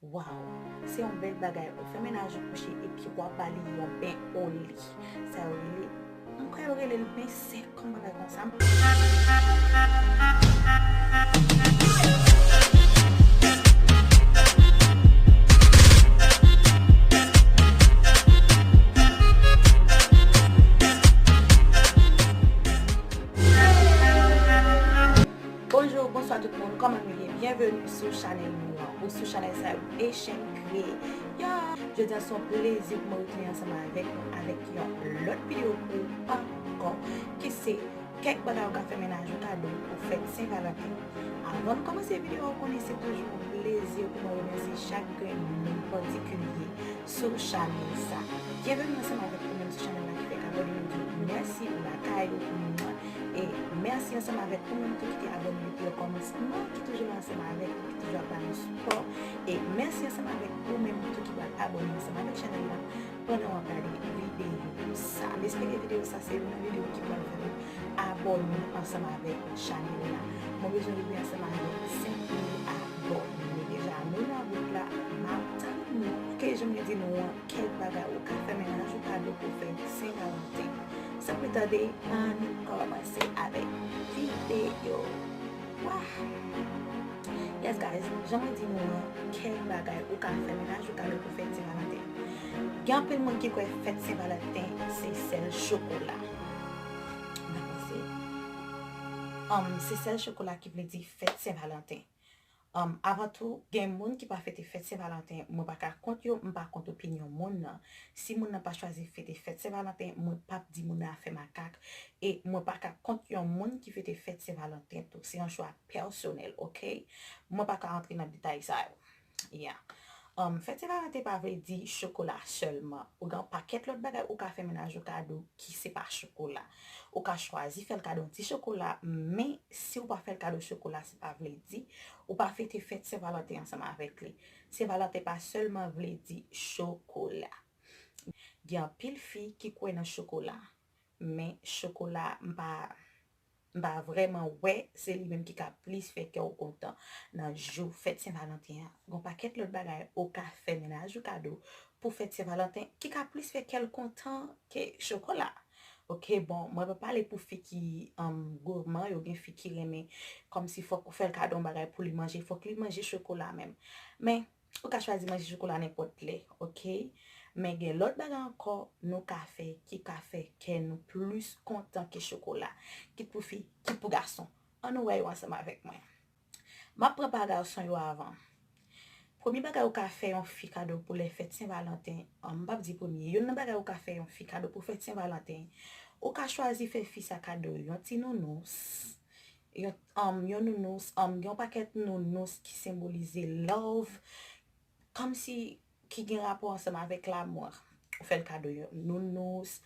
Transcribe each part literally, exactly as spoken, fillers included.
Waw, se yon bèl bagay. Ou fè mennaj ou kouche epi w ap ba li yon ben oli. Sa yo rele, m kwè yo rele l ben sèk, yon bagay konsa. Bonjou, bonswa tout moun, kòman nou ye? Byenveni sou chanèl nou an, ou sou chanèl sa yo, Echenn Kreye. Ya! Jodi a se yon plezi pou mwen retounen ansanm avèk nou avèk yon lòt videyo pou ankò, ki se kèk bagay ou ka fè mennaj ou kado pou fèt Sen Valanten. Avan nou kòmanse videyo a, ou konnen se toujou yon plezi pou mwen remèsye chak grenn moun patikilye sou chanèl sa. Byenveni ansanm avèk ou menm sou chanèl la ki fèk abòne, nou di w mèsi, ou lakay ou pou nou an. E mèsi ansanm avèk ou menm tou ki te abòne depi okòmansman, ki toujou la ansanm avèk nou, ki toujou ap ba nou sipò. E mèsi ansanm avèk ou menm tou ki pral abòne ansanm avèk chanèl la pandan w ap gade videyo sa. M espere videyo sa se youn nan videyo ki pral fè w abòne ansanm avèk chanèl la. Mwen bezwen rive ansanm avèk senk mil abòne. Deja, nou nan wout la, m ap tann nou. Ke jan mwen di nou an, kèk bagay ou ka fè mennaj ou kado pou fèt Sen Valanten. San pli tande, ann kòmanse avèk videyo. Wah! Yes, guys, jan mwen di nou an, kèk bagay ou ka fè mennaj ou kado pou fèt Sen Valanten. Gen anpil moun ki kwè fèt Sen Valanten se sèl chokola. Mwen panse, um, se sèl chokola ki vle di fèt Sen Valanten. Um, avan tou, gen moun ki pa fete fèt Sen Valanten, mwen pa ka kont yo, m pa kont opinyon moun nan. Si moun nan pa chwazi fete fèt Sen Valanten, mwen p ap di moun nan ap fè makak, e mwen pa ka kont yon moun ki fete fèt Sen Valanten tou. Se yon chwa pèsonèl, oke? Mwen pa ka antre nan detay sa yo. Yeah. Um, fèt Sen Valanten pa vle di chokola sèlman. Ou gen yon pakèt lòt bagay ou ka fè mennaj ou kado ki se pa chokola. Ou ka chwazi fè l kado yon ti chokola, men si ou pa fè l kado chokola, se pa vle di ou pa fete fèt Sen Valanten ansanm avèk li. Sen Valanten pa sèlman vle di chokola. Gen anpil fi ki kwè nan chokola, men chokola, m pa, m pa vrèman wè se li menm ki ka plis fè kè w kontan nan jou fèt Sen Valanten an. Gen yon pakèt lòt bagay ou ka fè mennaj ou kado pou fèt Sen Valanten ki ka plis fè kè l kontan ke chokola. Oke, bon, mwen pa pale pou fi ki, um, gourmand, yo gen fi ki renmen, kòmsi fòk ou fè l kado yon bagay pou li manje, fòk li manje chokola menm. Men, ou ka chwazi manje chokola nenpòt lè, oke? Men gen lòt bagay ankò nou ka fè ki ka fè kè nou plis kontan ke chokola, kit pou fi, kit pou gason. Ann nou wè yo ansanm avèk mwen. M ap pran pa gason yo avan. Premye bagay ou ka fè yon fi kado pou lè fèt Sen Valanten, um, m p ap di premye, youn nan bagay ou ka fè yon fi kado pou fèt Sen Valanten, ou ka chwazi fè fi sa kado yon ti nounous, yon, um, yon nounous, um, gen yon pakèt nounous ki senbolize love, kòmsi ki gen rapò ansanm avèk lamou. Ou fè l kado yon nounous,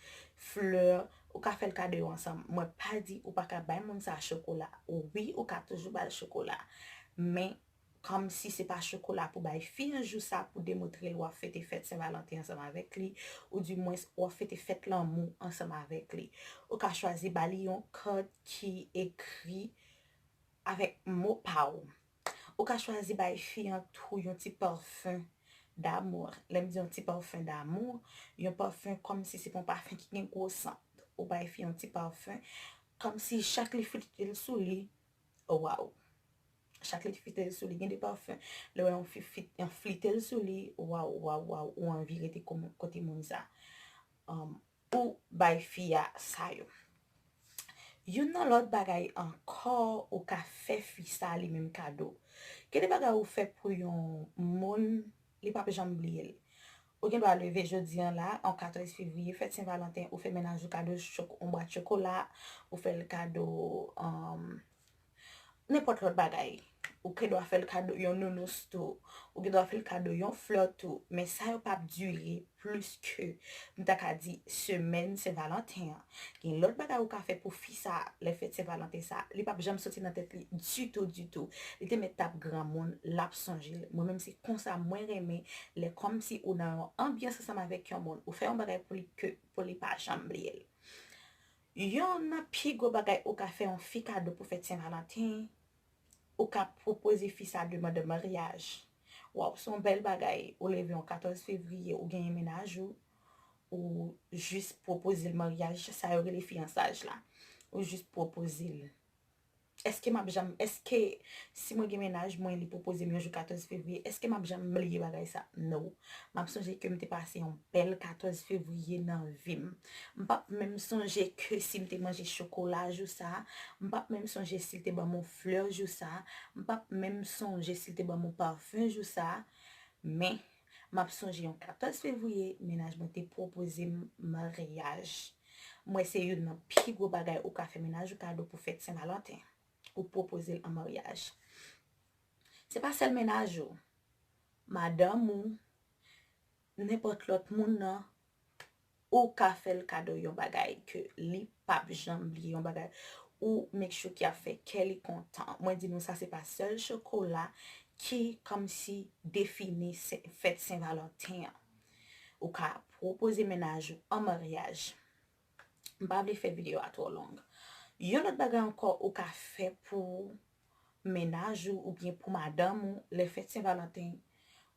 flè, ou ka fè l kado yo ansanm. Mwen pa di ou pa ka bay moun sa chokola. Wi, ou ka toujou ba l chokola. Men, kòmsi se pa chokola pou bay fi an jou sa pou demontre l w ap fete fèt Sen Valanten ansanm avèk li, oudimwens w ap fete fèt lanmou ansanm avèk li. Ou ka chwazi ba li yon kat ki ekri avèk mo pa w. Ou ka chwazi bay fi an tou yon ti pafen damou. Lè m di yon ti pafen damou, yon pafen kòmsi se pa yon pafen ki gen gwo sant. Ou bay fi an ti pafen, kòmsi chak li flite l sou li, waw. Chak li flite l sou li, gen de pafen. Lè w wè yon fi fit-, yon flite l sou li, waw, waw, waw, ou anvi rete kote moun sa. Um, ou bay fi a sa yo. Youn nan lòt bagay ankò ou ka fè fi sa li menm kado. Gen de bagay ou fè pou yon moun, li p ap janm bliye l. Ou gen dwa leve jodi an la, an katòz fevriye, fèt Sen Valanten, ou fè mennaj ou kado chok-, yon bwat chokola, ou fè l kado, um, nenpòt lòt bagay. Ou gen dwa fè l kado yon nounous tou. Ou gen dwa fè l kado yon flè tou. Men sa yo p ap dire plis ke, m ta ka di, semèn Sen Valanten an. Gen lòt bagay ou ka fè pou fi sa, lè fèt Sen Valanten sa, li p ap janm soti nan tèt li ditou, ditou. Li te mèt t ap granmoun, l ap sonje l. Mwen menm se konsa mwen renmen lè kòmsi ou nan yon anbyans ansanm avèk yon moun, ou fè yon bagay pou li ke pou li pa janm bliye l. Youn nan pi gwo bagay ou ka fè yon fi kado pou fèt Sen Valanten, ou ka pwopoze fi sa demann an maryaj. Waw, se yon bèl bagay. Ou leve yon katòz fevriye, ou genyen mennaj ou, ou jis pwopoze l maryaj, sa yo rele fiyansaj la. Ou jis pwopoze l. Èske m ap janm, èske si mwen gen mennaj mwen, li pwopoze m yon jou katòz fevriye, èske m ap janm bliye bagay sa? No. M ap sonje ke m te pase yon bèl katòz fevriye nan vi m. M p ap menm sonje ke si m te manje chokola jou sa, m p ap menm sonje si l te ban m yon flè jou sa, m p ap menm sonje si l te ban m yon pafen jou sa, men m ap sonje yon katòz fevriye, mennaj mwen te pwopoze m maryaj. M wè se youn nan pi gwo bagay ou ka fè mennaj ou kado pou fèt Sen Valanten. Ou pwopoze l an maryaj. Se pa sèl mennaj ou, madanm ou, nenpòt lòt moun nan, ou ka fè l kado yon bagay ke li p ap janm bliye, yon bagay ou make sure ki ap fè kè li kontan. Mwen di nou sa, se pa sèl chokola ki kòmsi defini se- fèt Sen Valanten an. Ou ka pwopoze mennaj ou an maryaj. M pa vle fè videyo a twò long. Yon lòt bagay ankò ou ka fè pou mennaj ou oubyen pou madanm ou lè fèt Sen Valanten,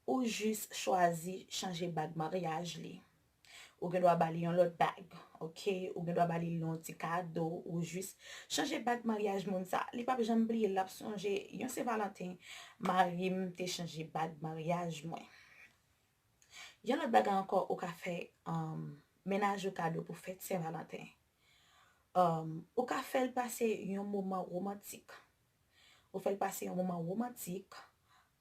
ou jis chwazi chanje bag maryaj li. Ou gen dwa ba li yon lòt bag, oke? Ou gen dwa ba li yon ti kado, ou jis chanje bag maryaj moun sa. Li p ap janm bliye, l ap sonje yon Sen Valanten, mari m te chanje bag maryaj mwen. Yon lòt bagay ankò ou ka fè um, mennaj ou kado pou fèt Sen Valanten. Um, ou ka fè l pase yon moman womantik. Ou fè l pase yon moman womantik.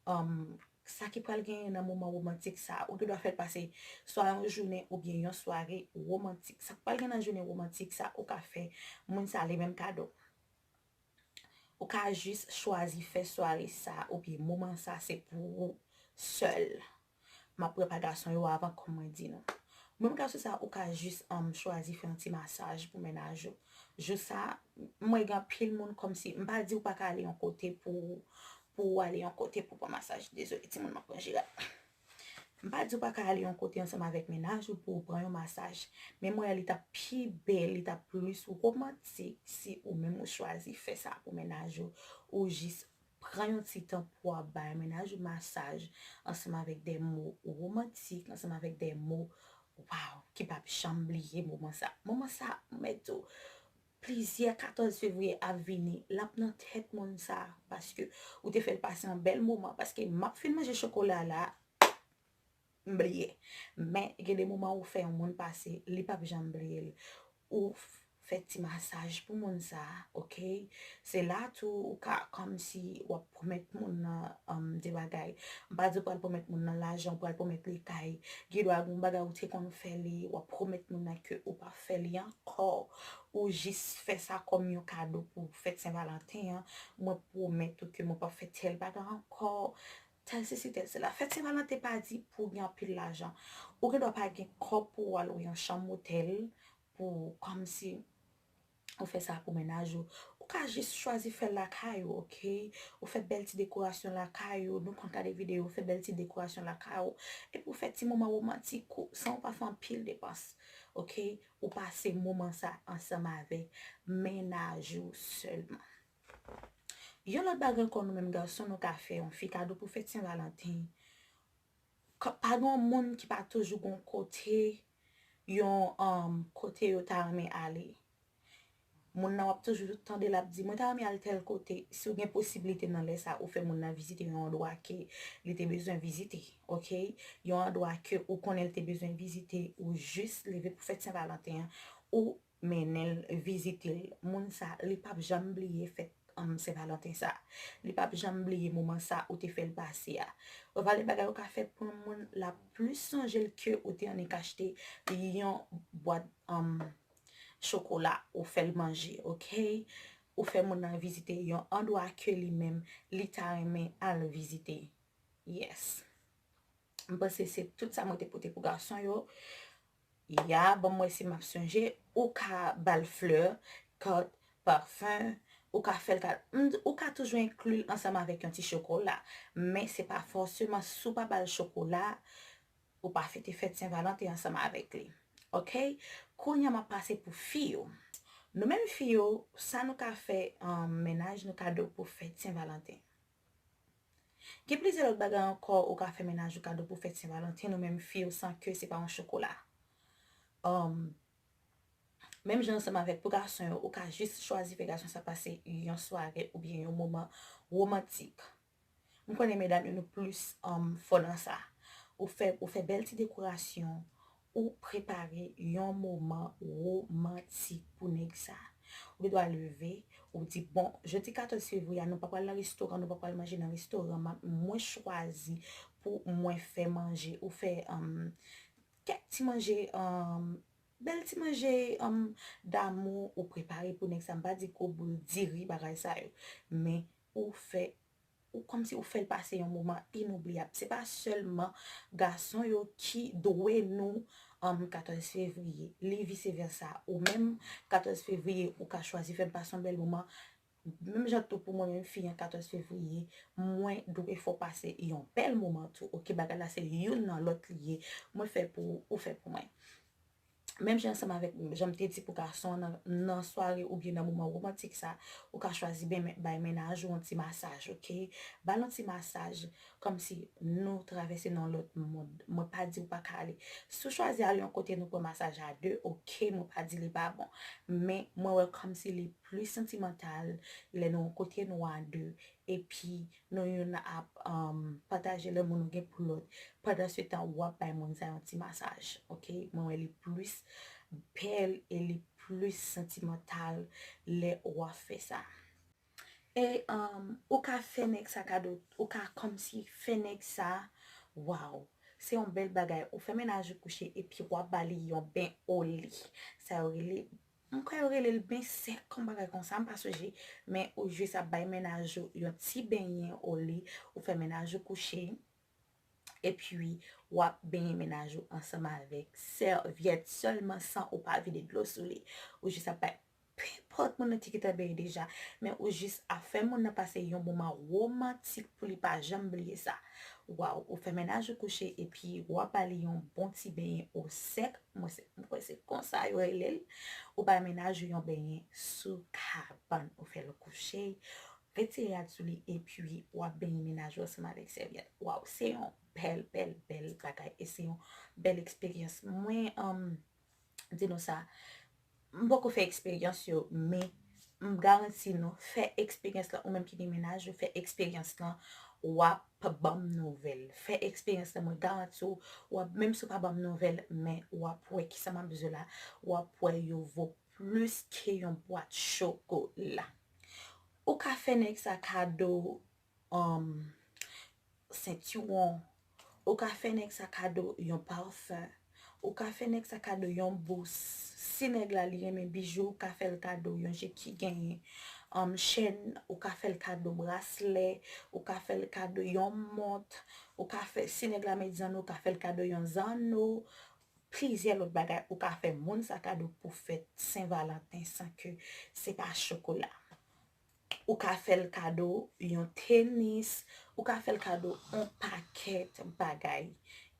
Um, sa ki pral genyen nan moman womantik sa, ou gen dwa fè l pase swa yon jounen oubyen yon sware womantik. Sa k pral gen nan jounen womantik sa, ou ka fè moun sa li menm kado. Ou ka jis chwazi fè sware sa oubyen moman sa se pou ou sèl. M ap pran pa gason yo avan, kòm mwen di nou. Menm gason sa, ou ka jis um, chwazi fè yon ti masaj pou mennaj ou. Jou sa, mwen gen anpil moun kòmsi, m pa di ou pa ka ale yon kote pou pou w ale yon kote pou pran masaj. Dezole, timoun, m ap pran jirat. M pa di w pa ka ale yon kote ansanm avèk mennaj ou pou w pran yon masaj. Men mwen, li t ap pi bèl, li t ap plis womantik si ou menm ou chwazi fè sa pou mennaj ou. Ou jis pran yon ti tan pou w ap bay mennaj ou masaj ansanm avèk de mo womantik, ansanm avèk de mo, waw, ki p ap janm bliye moman sa. Moman sa, m mèt di w, plizyè katòz fevriye ap vini, l ap nan tèt moun sa, paske ou te fè l pase yon bèl moman, paske m ap fin manje chokola la, m bliye. Men, gen de moman ou fè yon moun pase, li p ap janm bliye l. Ou fè ti masaj pou moun sa, oke? Se la tou ou ka kòmsi w ap pwomèt moun nan um, de bagay. M pa di w pral pwomèt moun nan lajan, ou pral pwomèt li kay. Gen dwa gen yon bagay ou te konn fè li, w ap pwomèt moun nan ke ou p ap fè li ankò. Ou jis fè sa kòm yon kado pou fèt Sen Valanten an. Mwen pwomèt ou ke mwen p ap fè tèl bagay ankò. Tèl sesi, tèl sela. Fèt Sen Valanten pa di pou w gen anpil lajan. Ou gen dwa pa gen kòb pou w al yon chanm otèl pou kòmsi ou fè sa pou mennaj ou. Ou ka jis chwazi fè l lakay ou, oke? Ou fè bèl ti dekorasyon lakay ou. Nou konn gade videyo, ou fè bèl ti dekorasyon lakay ou. Epi ou fè ti moman womantik ou, san ou pa fè anpil depans, oke? Ou pase moman sa ansanm avèk mennaj ou sèlman. Yon lòt bagay ankò nou menm gason nou ka fè yon fi kado pou fèt Sen Valanten. Pa gen yon moun ki pa toujou gen yon kote, yon um, kote yo ta renmen ale. Moun nan w ap toujou tande l ap di, mwen ta renmen al tèl kote. Si w gen posiblite nan lè sa, ou fè moun nan vizite yon andwa ke li te bezwen vizite, oke? Yon andwa ke ou konnen l te bezwen vizite, ou jis leve pou fèt Sen Valanten an, ou mennen l vizite l. Moun sa, li p ap janm bliye fèt um, Sen Valanten sa. Li p ap janm bliye moman sa ou te fè l pase a. Ou pa gen bagay ou ka fè pou yon moun, l ap plis sonje l ke ou te annik achte yon bwat um, chokola ou fè l manje, oke? Ou fè moun nan vizite yon andwa ke li menm, li ta renmen al vizite. Yes. M panse se tout sa mwen te pote pou gason yo. Ya, ban m wè si m ap sonje. Ou ka ba l flè, kat, pafen, ou ka fè l kat. Ou ka toujou enkli l ansanm avèk yon ti chokola. Men se pa fòseman si w pa ba l chokola, ou pa fete fèt Sen Valanten ansanm avèk li. Oke? Kounye a m ap pase pou fi yo. Nou menm fi yo, sa nou ka fè um, mennaj nou kado pou fèt Sen Valanten? Gen plizyè lòt bagay ankò ou ka fè mennaj ou kado pou fèt Sen Valanten, ou menm fi yo, san ke se pa yon chokola. Um, menm jan ansanm avèk pou gason yo, ou ka jis chwazi fè gason sa pase yon sware oubyen yon moman womantik. M konnen medam yo nou plis um, fò nan sa. Ou fè, ou fè bèl ti dekorasyon, ou prepare yon moman womantik pou nèg sa. Ou gen dwa leve, ou di, bon, jodi katòz fevriye a, nou pa pral nan restoran, nou pa pral manje nan restoran, mwen chwazi pou mwen fè manje, ou fè um, kèk ti manje, um, bèl ti manje um, damou ou prepare pou nèg sa. M pa di koubou, diri, bagay sa yo. Men ou fè ou kòmsi ou fè l pase yon moman inoubliyab. Se pa sèlman gason yo ki dwe nou um, katòz fevriye. Li vise vèsa. Ou menm katòz fevriye, ou ka chwazi fè n pase yon bèl moman. Menm jan tou pou mwen menm fi an katòz fevriye, mwen dwe fè w pase yon bèl moman tou. Oke, bagay la se youn nan lòt li ye. Mwen fè pou ou, ou fè pou mwen. Menm jan ansanm avèk jan m te di pou gason nan, nan sware oubyen nan moman womantik sa, ou ka chwazi ben, bay mennaj ou yon ti masaj, oke? Ba l yon ti masaj, kòmsi nou travèse nan yon lòt mond. Mwen pa di ou pa ka ale. Si w chwazi ale yon kote nou pran masaj a de, oke, mwen pa di li pa bon. Men mwen wè kòmsi li plis santimantal lè nou yon kote nou a de, epi nou youn ap um, pataje lanmou nou gen pou lòt. Pandan se tan, w ap bay moun sa yon ti masaj, oke? Mwen wè li plis bèl e li plis santimantal lè w ap fè sa. E um, ou ka fè nèg sa kado, ou ka kòmsi fè nèg sa, waw, se yon bèl bagay. Ou fè mennaj ou kouche epi w ap ba li yon ben oli. Sa yo rele M kwè yo rele l ben sèk, yon bagay konsa, m pa sonje, men ou jis ap bay mennaj ou yon ti benyen oli, ou fè mennaj ou kouche, epi w ap benyen mennaj ou ansanm avèk sèvyèt sèlman san ou pa vide dlo sou li. Ou jis ap bay, penpòt moun nan te gentan benyen deja, men ou jis ap fè moun nan pase yon moman womantik pou li pa janm bliye sa. Waw, ou fè mennaj ou kouche epi w ap ba li yon bon ti benyen o sèk, mwen se, mwen kwè se konsa yo rele l. Ou bay mennaj ou yon benyen sou kabann, ou fè l kouche, retire rad sou li epi w ap benyen mennaj ou ansanm avèk sèvyèt. Waw, se yon bèl, bèl, bèl bagay e se yon bèl eksperyans. Mwen, um, di nou sa, m poko fè eksperyans yo, men m garanti nou, fè eksperyans lan, ou menm ki gen mennaj ou, fè eksperyans lan, w ap ban m nouvèl. Fè eksperyans lan, mwen garanti w, w ap, menm si w pa ban m nouvèl, men w ap wè kisa m ap di w la, w ap wè yo vo plis ke yon bwat chokola. Ou ka fè nèg sa kado um, sentiwon. Ou ka fè nèg sa kado yon pafen. Ou ka fè nèg sa kado yon bous. Si nèg la li renmen bijou, ou ka fè l kado yon je ki genyen um, chèn, ou ka fè l kado braslè, ou ka fè l kado yon mont, ou ka fè, si nèg la met zanno, ou ka fè l kado yon zanno. Plizyè lòt bagay ou ka fè moun sa kado pou fèt Sen Valanten san ke se pa chokola. Ou ka fè l kado yon tenis, ou ka fè l kado yon pakèt bagay.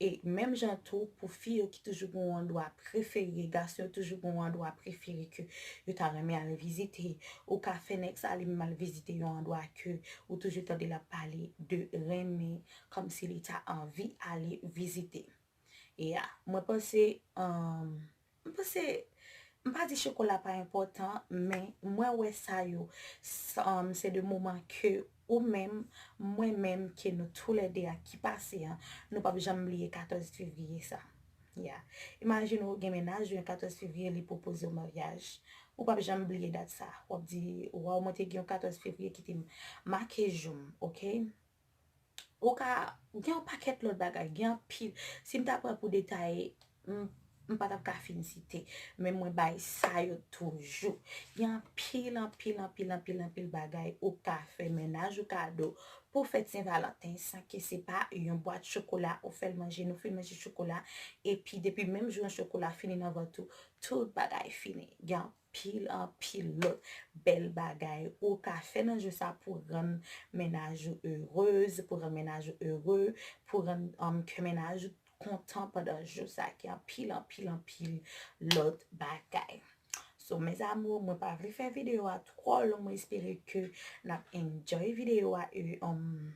E menm jan tou, pou fi yo ki toujou gen yon andwa prefere, gason yo toujou gen yon andwa prefere ke yo ta renmen al vizite, ou ka fè nèg sa li menm al vizite yon andwa ke ou toujou tande l ap pale de renmen, kòmsi li ta anvi ale vizite. E a, mwen panse, um, m panse, m pa di chokola pa enpòtan, men mwen wè sa yo, s- um, se de moman ke ou menm, mwen menm, ke nou toulède a ki pase an, nou p ap janm bliye katòz fevriye sa. Ya. Imajine w gen mennaj ou yon katòz fevriye, li pwopoze w maryaj. Ou p ap janm bliye dat sa. W ap di, waw, mwen te gen yon katòz fevriye ki te make jou m, oke? Ou ka gen yon pakèt lòt bagay, gen anpil. Si m ta pran pou detaye, m, m pa t ap ka fin site. Men mwen bay sa yo toujou. Gen anpil, anpil, anpil, anpil, anpil bagay ou ka fè mennaj ou kado pou fèt Sen Valanten san ke se pa yon bwat chokola ou fè l manje, nou fin manje chokola. Epi depi menm jou an chokola fini nan vant ou, tout bagay fini. Gen anpil, anpil lòt bèl bagay ou ka fè nan jou sa pou rann mennaj ou erez, pou rann mennaj ou ere, pou rann um, kè mennaj ou kontan pandan jou sa, gen anpil, anpil, anpil lòt bagay. So, mes amours, mwen pa vle fè videyo a twò long, mwen espere ke n ap enjoy videyo a e um,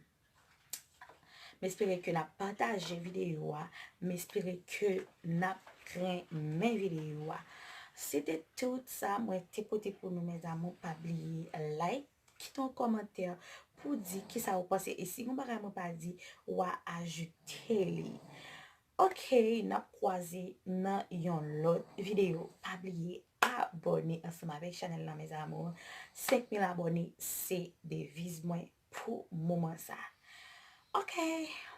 M espere ke n ap pataje videyo a. M espere ke n ap renmen videyo a. Se te tout sa mwen te pote pou nou, mes amours. Pa bliye like, kite yon kòmantè pou di kisa ou panse. E si yon bagay mwen pa di, w a ajoute li. Ok, n ap kwaze nan yon lòt videyo. Pa bliye abòne ansanm avèk chanèl la, mes amours. Senk mil abòne se deviz mwen pou moman sa. Ok,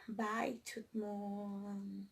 bye tout moun.